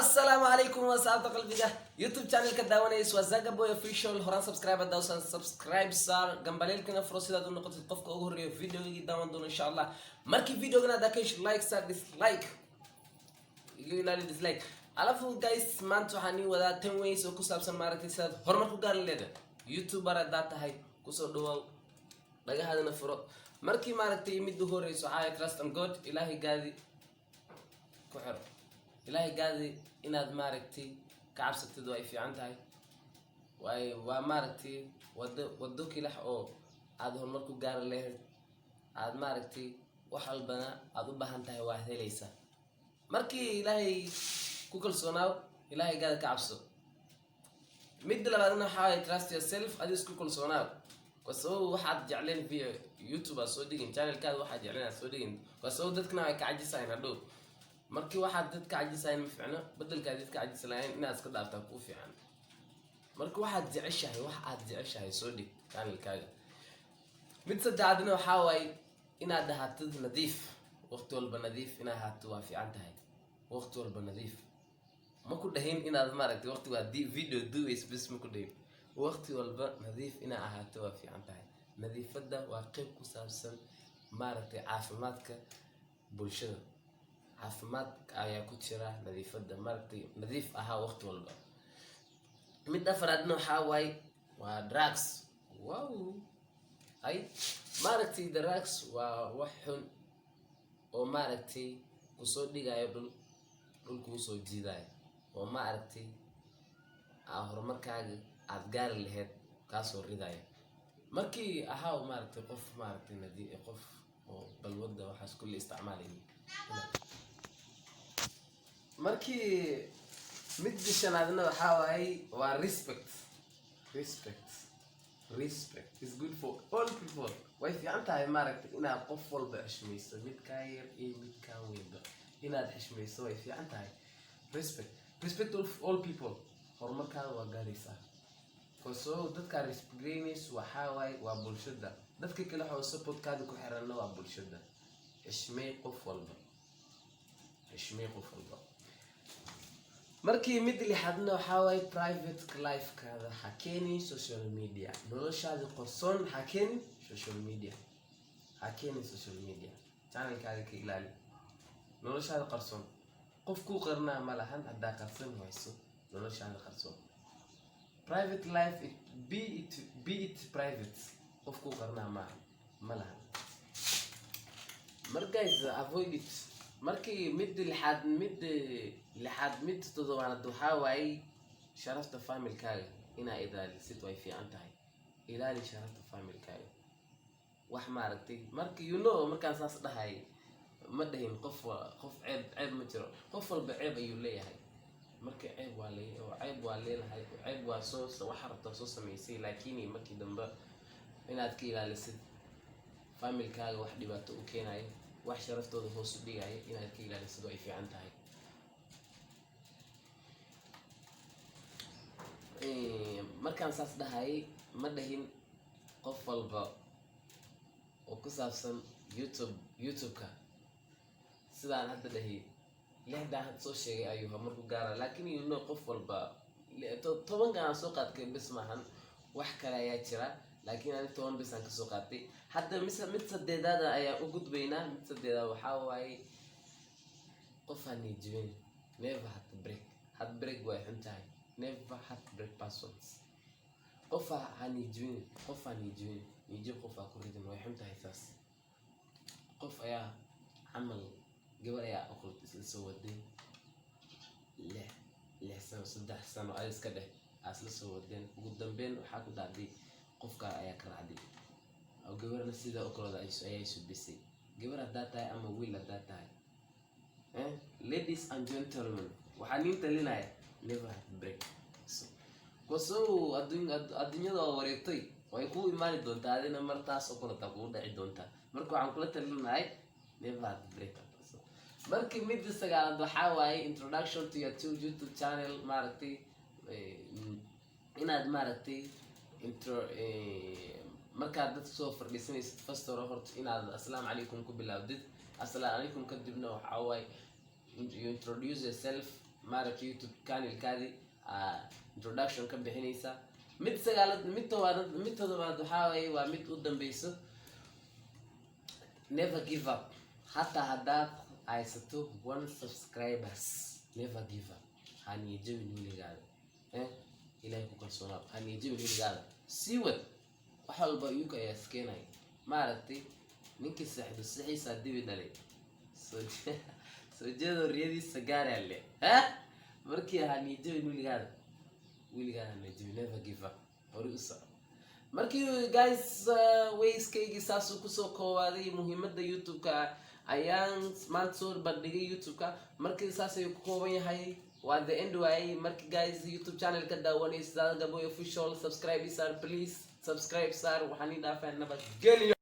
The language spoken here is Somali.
Asalaamu calaykum, asxaabta qalbiga YouTube channelka daawanaysa. Waa Zagaboy Official. Horaan subscribe haddausan subscribe saar, gambaleelkana furo sidaad u noqotid qofka ugu horreeya videogii daawan doono, insha Allah. Markii videogan haddaa ka heshid, like saar, dislike iga ilaali, dislike. Alafu guys, maanta waxaan ii wadaa 10 ways oo ku saabsan, maaragtay, sidaad horumar ku gaari leedahay YouTuber haddaad tahay. Kusoo dhawaaw, dhagahadana furo. Markii, maaragtay, midda u horeyso waxaa trust on God. Ilaahay gaadi ku xiro, Ilaahay gaadi inaad, maaragtay, ka cabsatid waa ay fiican tahay. Waay waa, maaragtay, wado kilax oo aad horumar ku gaari lahayd, aad, maaragtay, wax walbana aad u baahan tahay waa helaysaa. Markii Ilaahay ku kalsoonaaw, Ilaahay gaada ka cabso. Midda labaadna waxaa waye trust yourself, adi isku kalsoonaaw. Kasabab waxaad jecleen via YouTube aad soo dhigin, channelkaada waxaad jecleen aad soo dhigin, kasabab dadkana way ka cajisayn hadhow. Markii waxaad dad ka cajisayn ma fiicno, bedelkaad dad ka cajisi lahayn inaad iska dhaaftaa kuu fiican. Marka waxaad jeceshahay, wax aad jeceshahay soo dhig channelkaaga. Mid saddexaadna waxaa waaye inaad ahaatid nadiif waqti walba. Nadiif inaad ahaato waa fiican tahay, waqti walba nadiif. Ma ku dhahin inaad, maaragtay, waqti waa video duways bis, ma ku dhahin. Waqti walba nadiif inaad ahaato waa fiican tahay. Nadiifadda waa qeyb ku saabsan, maaragtay, caafimaadka bulshada. Caafimaad ayaa ku jira nadiifadda, maaragtay, nadiif ahaa waqti walba. Mid afraadna waxaa waaye waa drugs. Wow, ay, maaragtay, drugs waa wax xun oo, maaragtay, kusoo dhigayo dhul, dhul kuu soo jiidayo oo, maaragtay, aa horumarkaaga aada gaari lahayd kaasoo ridaya. Markii ahaa, maaragtay, qof, maaragtay, qof oo balwadda waxaas kulli isticmaalayay. Markii midda shanaadna waxaa waaye waa respect. Respect, respect is good for all people. Way fiican tahay, maaragtay, inaad qof walba xishmayso, midkaa yar iyo midkaa weynba inaad xishmayso way fiican tahay. Respect, respect of all people, horumarkaada waa gaaraysaa. So dadkaa respectgaynayso waxaa waaye waa bulshada. Dadka kale oo supportkaada ku xiranna waa bulshada. Xishmay qof walba, xishmay qof walba. Markii mid lixaadna waxaa waaye private lifekaada ha keenin social media. Noloshaadi qarsoon ha keenin social media, ha keenin social media. Channelkaada ka ilaali noloshaada qarsoon. Qof kuu qarnaa ma lahan haddaa qarsan wayso noloshaada qarsoon. Private life, it be, it be, it private. Qof kuu qarnaa maaha, ma lahan. Markays avoid it. Markii mid lixaad, mid lixaad, mid toddobaad waxaa waaye sharafta familkaaga inaa ilaalisid way fiican tahay. Ilaali sharafta familkaaga. Wax, maaragtay, marka markaan saas dhahay, ma dhahin qof qof ceeb, ceeb ma jiro. Qof walba ceeb ayuu leeyahay. Marka ceeb waa le ceeb waa leedahay, ceeb waa soo waxa rabtaa soo samaysay, laakiin markii dambe inaad ka ilaalisid familkaaga wax dhibaato u keenayo, wax sharaftooda hoos u dhigayo inaad ka ilaalisid ay fiican tahay. Markaan saas dhahay, ma dhahin qof walba oo ku saabsan YouTube. YouTube-ka sidaan hadda dhahi, lixdaan hadda soo sheegay ayuu horumar ku gaara, laakiin qof walba 10-kan aan soo qaadkay bes maahan, wax kale ayaa jira, laakiin ani 10 bes aan kasoo qaatay hadda. Mise mid sadeedaada ayaa u gudbaynaa. Mid sadeedaad waxaa waaye qof aan niyad. Never heart break. Heart break way xun tahay. Never heart break persons. Qof ha niyad, qof ha niyad, niyad qof ha ku ridin, way xun tahay saas. Qof ayaa camal, gabar ayaa oqol isla soo waday 6 6 sano, 3 sano ay iska dheh aa isla soo wadeen. Ugu dambeyn waxaa ku dhacday qofka ayaa ka raacday oo gabarna sida okolooda ayay subisay. Gabar haddaa tahay ama wiil haddaa tahay, eh? Ladies and gentlemen, waxaa nin talinaya never heart break. So kosow adduunyada waa wareegtay, way kuu imaani doontaa adina mar taas oo kaleta kugu dhaci doontaa. Marka waxaan kula talinahay never heart break. Markii midda sagaalaad waxaa waaye introduction to your two YouTube channel. Maaragtay, inaad, maaragtay, intro markaad dadka soo fadhiisanaysid, first hore horta inaad "Assalaamu calaykum" ku bilaawdid. "Assalaamu calaykum" kadibna waxaa waaye you introduce yourself. Maaragtay, YouTube channelkaadii introduction ka bixinaysa. Mid sagaalaad, mid tobaad, mid todobaad waxaa waaye, waa mid u dambeyso: never give up. Hataa haddaad haysato one subscribers, never give up. Ha niyajabin weligaada. Ilaahay ku kalsoonaab, ha niyajabin weligaada, sii wad. Wax walba iyuka ayaa iskeenaya. Maaragtay, ninkii seexdo sixiisaa dibi dhalay, soo jeedo riyadiisa gaaraa le. Ha markii ha niyajabin weligaada, weligaada ha niyajabin. Never give up, hore u soco. Markii guys, wayskaygii saasuu kusoo koobaaday. Muhiimada YouTube-ka ayaan maanta soo bandhigay YouTube-ka. Markii saas ayuu ku kooban yahay, waa the end waayey. Markii guys, YouTube channel ka daawanaysa Gaboy Official, subscribe saar, please subscribe saar. Waxaan ii dhaafaa nabadgelyo.